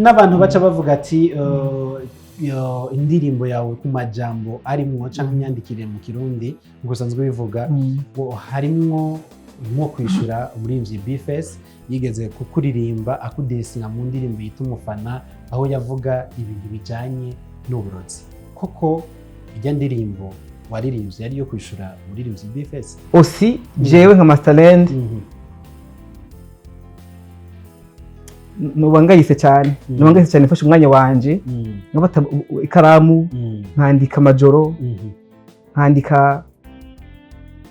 N'abantu baca bavuga ati yo, indirimbo yawe ku majambo arimwo canke imyandikire mu Kirundi ngo usanzwe bivuga ngo harimwo nko kwishura umuririmbyi B-Face yigeze kukuririmba akudesinga mu ndirimbo yita "Umufana", aho yavuga ibintu bijanye n'uburozi. Koko ijya ndirimbo waririmbye yari iyo kwishura umuririmbyi B-Face? Aussi jewe nka Masterland noba ngayise cyane, noba ngayise cyane mfashe umwanya wanje nkafata ikaramu, nkandika amajoro, nkandika,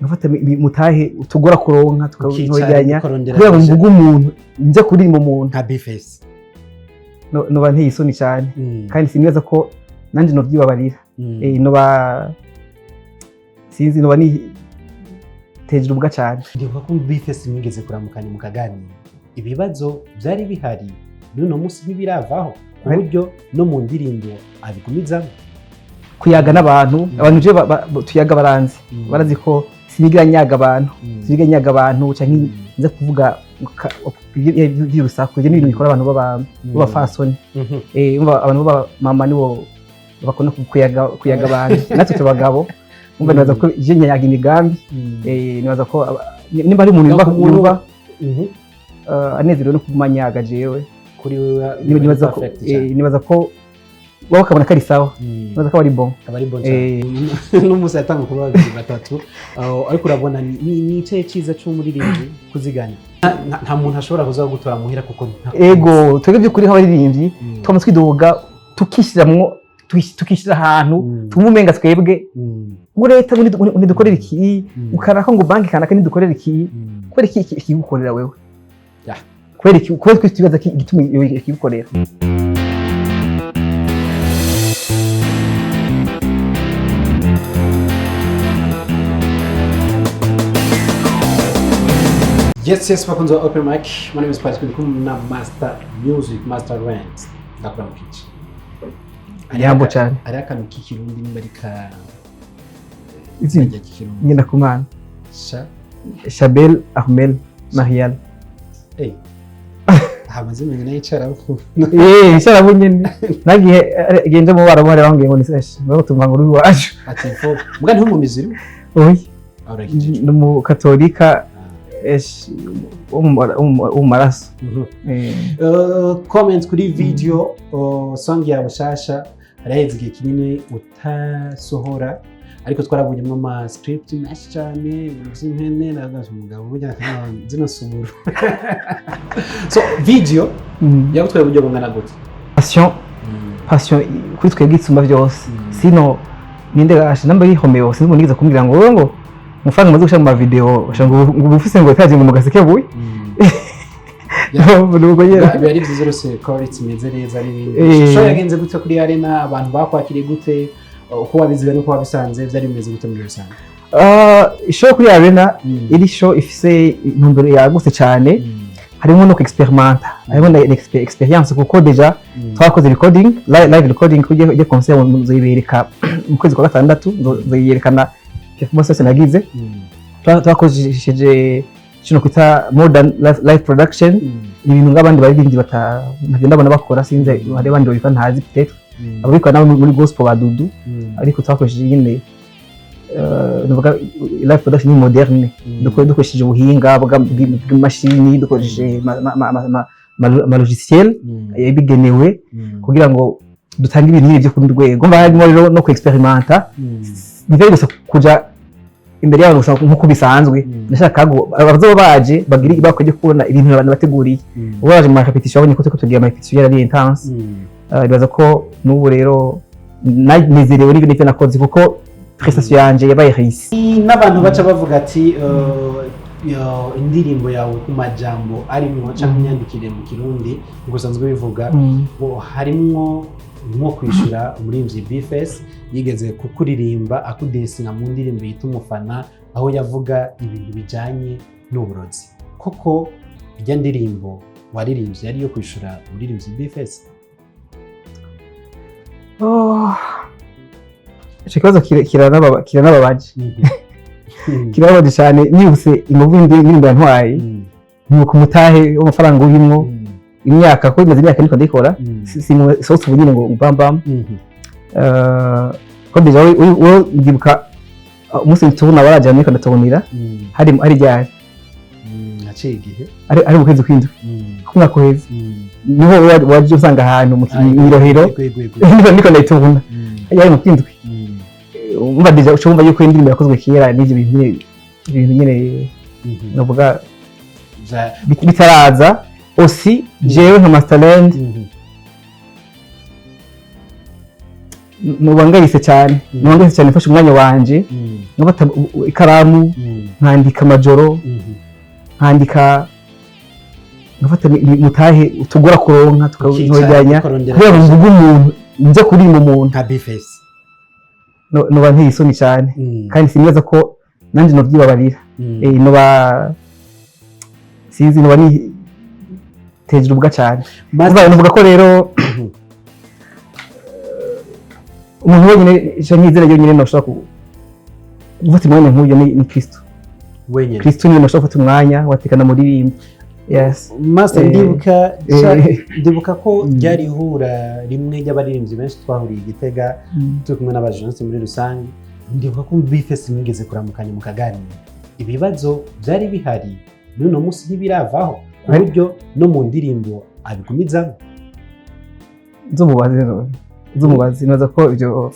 nkafata mutahe utugora kuronka tukageranya ukarondera kugira ngo mvuge umuntu, nze kuririmba umuntu nka B-Face. Noba nteye isoni cyane kandi sinibaza ko nanjye novyibabarira. Noba sinzi, noba niteje ubwa cyane. Ndibuka ko B-Face mwigeze kuramukanya mukaganira, ibibazo byari bihari n'uno munsi ntibiravaho ku buryo no mu ndirimbo abigumizamo. Kuyaga n'abantu, abantu je tuyaga baranzi, barazi ko sinigira nyaga abantu, sinigira nyaga abantu canke nza kuvuga iby'urusaku. Ibyo ni ibintu bikora abantu b'abafasoni. Umva, abantu b'aba mama nibo bakunda kuyaga abantu, natwe tubagabo umva nibaza ko je nyaga imigambi. Nibaza ko nimba ari umuntu Donc umuntu yumva anezerewe no kuguma nyaga jewe, kuri wewe nibaza ko perfect cyane. Nibaza ko wowe ukabona ko ari sawa, nibaza ko ari bon. Aba ari bon cyane. N'umunsi yatanga kuba babiri batatu. Ariko urabona ni icaye cyiza c'umuririmbyi kuziganya. Nta muntu ashobora kuza gutora muhira kuko Ego, twebwe by'ukuri nk'abaririmbyi twama twidoga, tukishiramwo, tukishyira ahantu tumwe umenga twebwe ngo leta ngo ntidukorere iki, ukanaka ngo banki kanaka ntidukorere iki. Kubera iki ikigukorera wewe? Kubera iki? Kubera twese twibaza ko igituma iyo ikigukorera. Yes, bakunzi wa Open Mic. My name is Patrick, ndi kumwe na Master Music, Master Rent. Ndakora mu kici. Yambo cyane. Ari akantu k'ikirundi nimba ari ka Izina? kajya k'ikirundi. Ngenda kumana. Sha. Shabel Ahmel Marial. Hamaze menya nayo icara. Cyarabo nyene nagiye genje mu barabu hari bambwiye ngo ni sesh ngo tumva ngo uri iwacu. Ati fo. Mbwa nti mu miziri. Oya. Arakijije. Ni mu katolika wo mu maraso. Comment kuri video song yawe shasha. Haraheze igihe kinini utasohora, ariko twarabonyemo ama script menshi cyane, ibintu by'impene nagaje umugabo burya zino suburu. So video yagutwaye uburyo bungana gute? Passion, passion kuri twebwe isumba byose. Sino ninde gashe namba yihomeye sinzi umuntu yigeze kumbwira ngo wowe ngo amafaranga umaze gushyira mu ma video ngo ubu ufise ngo etaje ngo mu gaseke buye. Nubwo nyene. Biba ari byiza rwose, quality imeze neza n'ibindi. Show yagenze gute kuri arena? Abantu bakwakiriye gute? Uko wabiziga n'uko wabisanze byari bimeze gute muri rusange? Show kuri arena iri show ifise intumbero yagutse cyane, harimo no ku-experimenta, harimo na experience, kuko déjà twakoze recording, live recording kuri ujye concert nzoyibereka mu kwezi kwa gatandatu, nzoyiyerekana performance yose nagize. Twakoresheje kino kwita modern live production, ni ibintu nk'abandi baririmbyi bata ntavyo ndabona bakora. Sinzi, hari abandi babikora ntazi, peut-être ababikora nabo muri gospel ba Dudu, ariko twakoresheje nyine nuvuga live production ni moderne. Dukoresheje ubuhinga bw'imashini, dukoresheje ama logiciel yabigenewe kugira ngo dutange ibintu nyine byo ku rwego. Mba harimo rero no ku-experimenta, ntibari gusa kuja imbere y'abantu gusa nk'uko bisanzwe. Ndashaka ngo abazoba baje bagire bakwiye kubona ibintu abantu bateguriye. Ubu baje mu ma répétition babonye ko turiko tugira ama répétition yari intense. Nibaza ko n'ubu rero nanezerewe n'ibyo nivyo nakoze kuko prestation yanje yabaye réussie. N'abantu baca bavuga ati yo, indirimbo yawe ku majambo arimwo canke imyandikire mu Kirundi ngo usanzwe bivuga ngo harimwo nko kwishura umuririmbyi B-Face yigeze kukuririmba akudesinga mu ndirimbo yita "Umufana", aho yavuga ibintu bijanye n'uburozi. Koko ijya ndirimbo waririmbye yari iyo kwishura umuririmbyi B-Face? Oh. Ico kibazo kiranababaje, kirababaje cyane. Nibutse inguvu indirimbo yantwaye, nuko umutahe w'amafaranga urimwo. Imyaka, ko imaze imyaka niko ndikora, sohotse ubu nyine ngo bam bam. Ko déjà wowe ndibuka umunsi tubona baraje niko ndatabonera, hari ryari? Haciye igihe. Ari mu kwezi kw'indwi k'umwaka uheze, niho waje usanga ahantu mu Irohero. Yego. Niko ndayitubona, yari mu kw'indwi. Umva, déjà uca wumva yuko indirimbo yakozwe kera n'ivyo bintu nyine, ibintu nyine novuga bitaraza aussi. Jewe nka Masterland nubangayise cyane, nubangayise cyane. Mfashe umwanya wanje, nkafata ikaramu, nkandika amajoro, nkandika, nkafata mutahe utugora kuronka, tukanojyanya ukarondera kubera ngo mvuge umuntu, nze kuririmba umuntu nka B-Face. Noba nteye isoni cyane, kandi sinibaza ko nanjye nobyibabarira. Noba sinzi, noba niteje ubwa cyane. Nuvuga ko rero umuntu wenyine icyo nkizera yonyine noshobora gufata umwanya nk'uyu ni Kristo. Wenyine. Kristo niwe noshobora gufata umwanya watekana muririmba, yes. Master, ndibuka ko ryari ihura rimwe ry'abaririmbyi benshi, twahuriye i Gitega, turi kumwe n'abajournaliste muri rusange. Ndibuka ko B-Face mwigeze kuramukanya mukaganira, ibibazo byari bihari. N'uno munsi ntibiravaho ku buryo no mu ndirimbo abigumizamo? Z'umubazi, z'umubazi. Nibaza ko ibyo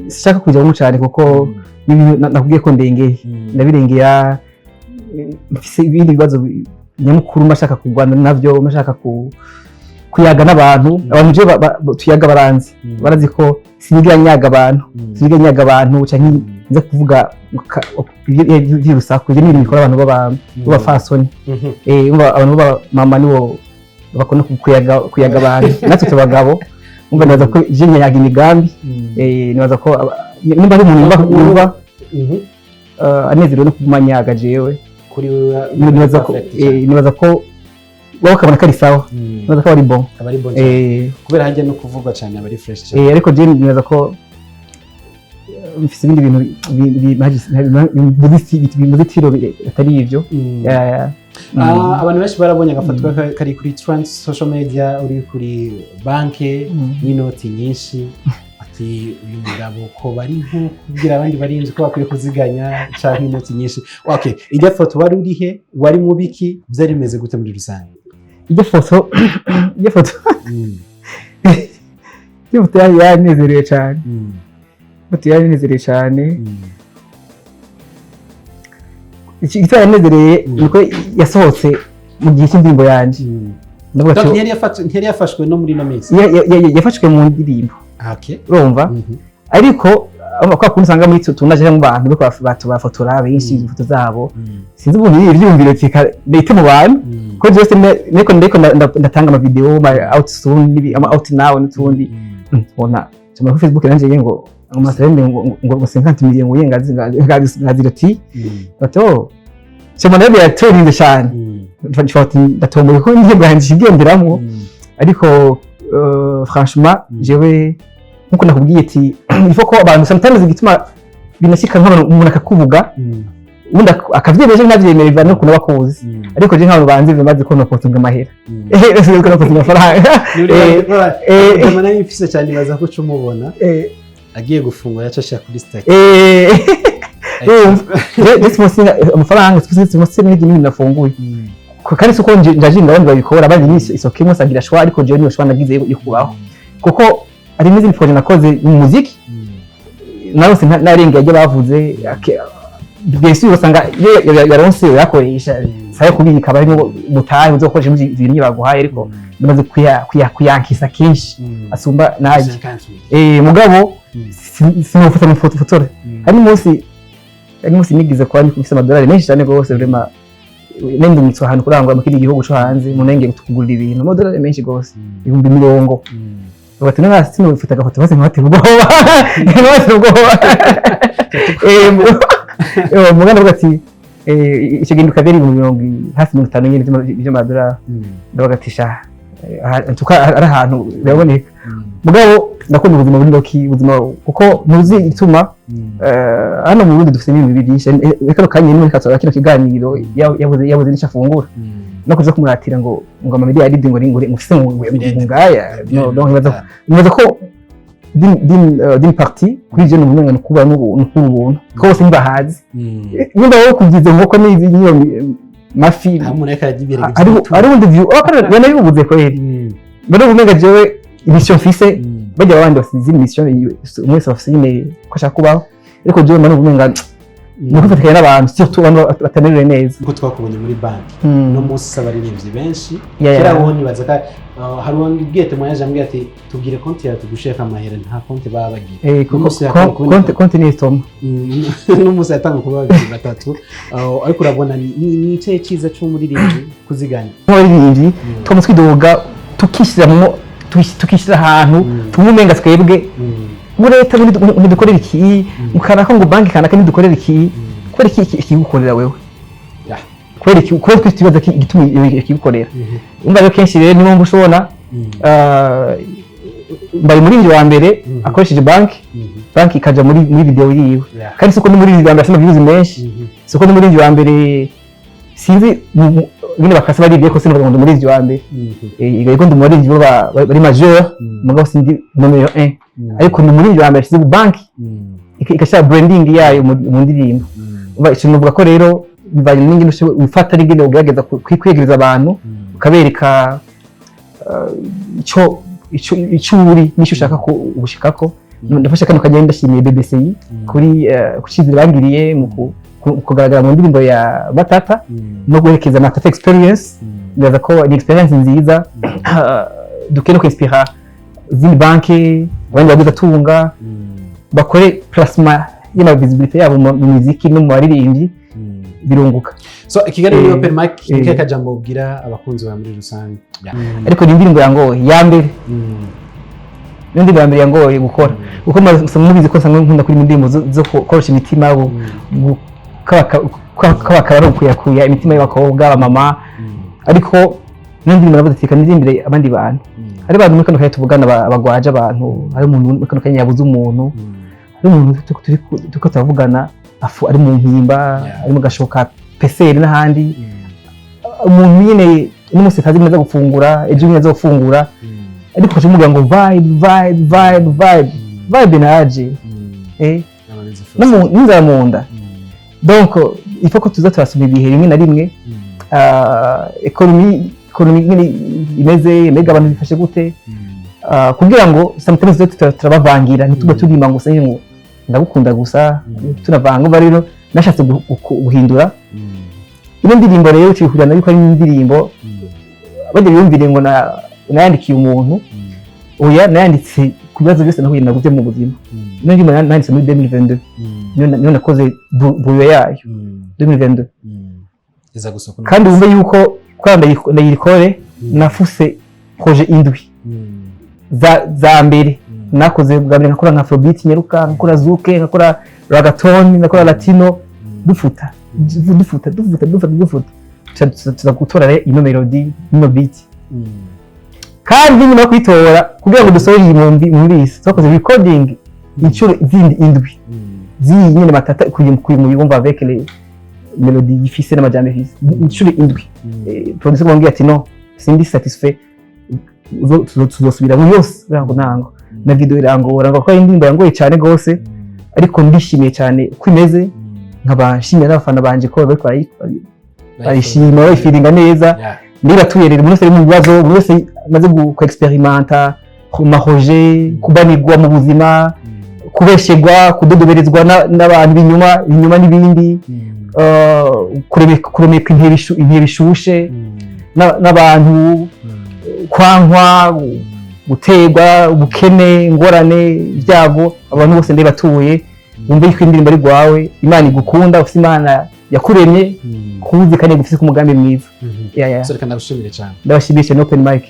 sinshaka kujyamo cyane kuko n'ibintu nakubwiye ko ndengeye, ndabirengera. Mfise ibindi bibazo nyamukuru mba nshaka kurwana navyo, mba nshaka kuyaga n'abantu. Abantu je tuyaga baranzi, barazi ko sinigera nyaga abantu, sinigera nyaga abantu canke nza kuvuga ivy'urusaku. Ivyo ni ibintu bikora abantu b'abafasoni. Umva, abantu b'abamama nibo bakunda kuyaga abantu, natwe tubagabo, umva, nibaza ko je nyaga imigambi. Nibaza ko nimba ari umuntu yumva anezerewe no kuguma nyaga jewe, kuri wewe nibaza ko perfect cyane. Nibaza ko wowe ukabona ko ari sawa, nibaza ko ari bon. Aba ari bon cyane. Kubera hajya no kuvugwa cyane, aba ari fresh cyane. Ariko je nibaza ko mfise ibindi bintu bimuze itiro atari ivyo. Ah, abantu benshi barabonye agafoto kari kuri trans social media, uri kuri banke n'inoti nyinshi, ati uyu mugabo ko bari nko kubwira abandi barinzi ko bakwiye kuziganya canke inoti nyinshi. Okay, ijya foto wari urihe? Wari mu biki? Byari bimeze gute muri rusange? Ijya foto, ijya foto yari yanezerewe cyane. Ifoto yanezerewe cyane. Igituma yanezereye nuko yasohotse mu gihe cy'indirimbo yanjye. Ndavuga Donc ati ntiyari yafashwe no muri ino minsi? Yafashwe mu ndirimbo. Urumva, ariko kwa kuntu usanga muri tunaje mu bantu bariko bafotora benshi ifoto zabo, sinzi ukuntu ivyiyumviro kika ndahite mu bantu, ko jewe niko ndatanga ama video, ma out soon, ama out now n'utundi. Ubona tuma kuri Facebook nanje ngo amaserende ngo 50 million, ngo yengazi ngazira ati bato cyo rero biraturinze cyane. Ndatomboye ko indirimbo yanjye igenderamo, ariko franchement, jewe nkuko nakubwiye ati il faut ko abantu sometimes igituma binashika nk'abantu umuntu akakuvuga, ubundi akavyemera canke ntavyemere, bivana n'ukuntu aba akuzi. Ariko je nk'abantu banzi bimaze ko nopostinga amahera, ko nopostinga amafaranga. Nayo mfise cyane, ibaza ko uca umubona agiye gufungura yaca ashira kuri stack. Urumva, je sipostinga amafaranga, sipostinga n'ibintu nafunguye. Kandi si uko njajinga abandi babikora, abandi ni isoko imwe agira choix, ariko jewe niyo choix nagize yo kubaho, kuko hari n'izindi projet nakoze mu muziki narose narengeye ibyo bavuze. Bien sûr, usanga iyo yaronse yakoresha sayo kubika, aba harimo umutahe uzokoresha ibintu baguhaye, ariko ndamaze kuyankisa kenshi asumba naje. Mugabo sinofata amafoto fotore. Hari n'umunsi nigize kuba mfise amadolari menshi cyane rwose, vraiment nendungitswe ahantu kurangura mu kindi gihugu co hanze, umuntu yengeye kutugurira ibintu, amadolari menshi rwose, 50,000. Bati none sinofata agafoto maze nkabatera ubwoba, nkabatera ubwoba. Muganda avuga ati icyo gihe bikaba biri mu mirongo hafi 50 nyine by'amadolari. Ndavuga ati sha ntuka ari ahantu biraboneka. Mugabo ndakunda ubuzima buri low-key, ubuzima, kuko ntuzi igituma hano mu Burundi dufite ibintu bibi byinshi. Kano kanya nyine katora kino kiganiro yabuze n'icyo afungura. No kuza kumuratira ngo amamiliyaridi ngo ufise ngo ngaya, no. Donc nibaza ko d'une partie kuri ivyo numenga no kuba no kuba ubuntu ko bose ntibahazi. Nimba wowe kugize nkoko n'izi niyo mafi. Aho umuntu ariko ararya ibiharage. Ari ubundi view banabibuze kweri. Bari umenga jewe mission mfise, bajya abandi bafite izindi mission, umwe wese afise nyine ko ashaka kubaho, ariko jewe mbona umenga ni ukwifatikanya n'abantu, surtout abantu batamerewe neza. Nkuko twakubonye muri banki no munsi abaririmbyi benshi kera wowe nibaza ko hari uwambwiye témoignage, ambwiye ati: "Tubwire konti yawe tugushireko amahera." Nta konti baba bagira. N'umunsi Konti ni istoma. N'umunsi yatanga kuba babiri batatu. Ariko urabona ni icahe ciza c'umuririmbyi kuziganya? Nk'abaririmbyi twama twidoga, tukishiramwo, tukishyira ahantu tumwe umenga twebwe muri leta ngo ntidukorere iki, mukanaka ngo banki kanaka ntidukorere iki. Kubera iki ikigukorera wewe? Kubera iki? Kubera twese tubaza ko igituma ikigukorera. Umva rero, kenshi rero niyo mpamvu ushobora mbaye umuririmbyi wa mbere akoresheje banki, banki ikaja muri video yiwe. Kandi siko n'umuririmbyi wa mbere afite ama views menshi, siko n'umuririmbyi wa mbere, sinzi nyine bakasa baribye ko sinavuga ngo ndi umuririmbyi wa mbere. Yego, ndi umuririmbyi bari majeur, mugabo sindi numéro 1, ariko ni umuririmbyi wa mbere ashyize banki igashyira branding yayo mu ndirimbo. Umva, ikintu nuvuga ko rero bivanye n'ingene wifata n'ingene ugerageza kwiyegereza abantu, ukabereka ico uri n'icyo ushaka gushikako. Ndafashe kano kagenda, ndashimiye BBCI kuri ku cyizere bangiriye mu kugaragara mu ndirimbo ya Matata no guherekeza Matata Experience. Ndaza ko ni experience nziza dukwiye no kwinspira izindi banki, abandi baguzatunga bakore placement y'ama visibilité yabo mu muziki no mu baririmbyi, birunguka. So ikiganiro ni open mic. Ni kahe kajambo ubwira abakunzi bawe muri rusange? Ariko ni indirimbo yangoye ya mbere, niyo ndirimbo ya mbere yangoye gukora, kuko mubizi ko nsanzwe nkunda kuririmba indirimbo zo korosha imitima, kabakaba ari ukuyakuya imitima y'abakobwa, abamama. Ariko niyo ndirimbo navuze ati: "Reka ndirimbire abandi bantu." Hari abantu muri kano kanya tuvugana bagwaje abantu, hari umuntu muri kano kanya yabuze umuntu, hari umuntu turiko turavugana afu ari mu mpimba, ari mu gashoka peseri n'ahandi, umuntu nyine n'umunsi atazi neza gufungura, ejo nyine azofungura, ariko ukaca umubwira ngo vibe, vibe, vibe, vibe, vibe naje no n'inzara mu nda. Donc il faut ko tuza turasoma ibihe rimwe na rimwe, économie nyine imeze, mbega abantu bifashe gute, kugira ngo sometimes tuze turabavangira, ntitube turirimba ngo gusa nyine ngo ndagukunda gusa, tunavanga. Umva rero, nashatse guhindura ino ndirimbo rero, tubihurira yuko ari indirimbo bajya biyumvire ngo nayandikiye umuntu. Oya, nayanditse ku bibazo byose nahuye nabyo mu buzima. Ino ndirimbo nanditse muri 2022, niyo nakoze buyo yayo 2022. Iza gusohoka. Kandi wumve yuko kubera ndayirikore, nafuse projet indwi za mbere nakoze. Bwa mbere nkakora nka afrobeat nyaruka, nkakora zouk, nkakora reggaeton, nkakora latino, dufuta, dufuta, dufuta, dufuta, dufuta, tuza gutora rero ino melody, ino beat. Kandi nyuma yo kuyitora, kugira ngo dusohore iyi mwumvise, twakoze recording inshuro zindi indwi z'iyi nyine Matata, kuyumva avec les melody ifise n'amajambo ifise, inshuro indwi. Producer bambwiye ati: "No, sindi satisfait, tuzosubiramo yose." Ngo ntango na video irangora, ngo kuko ari indirimbo yangoye cyane gose, ariko ndishimiye cyane uko imeze, nkaba nshimira n'abafana banje ko bariko barayishima, bayifiringa neza. Niba rero umuntu wese ari mu bibazo, umuntu wese amaze ku experimenta ku mahoje, kubanirwa mu buzima, kubeshegwa, kudodoberezwa n'abantu binyuma binyuma n'ibindi, kuremeka intebe ishushe n'abantu, kwankwa, guterwa, ubukene, ingorane, ibyago, abantu bose ndabatuye wumve yuko indirimbo ari rwawe, Imana igukunda, ufite Imana yakuremye kuzi kandi igufise ku mugambi mwiza. Yeah. So reka ndagushimire cyane. Ndabashimiye cyane, open mic.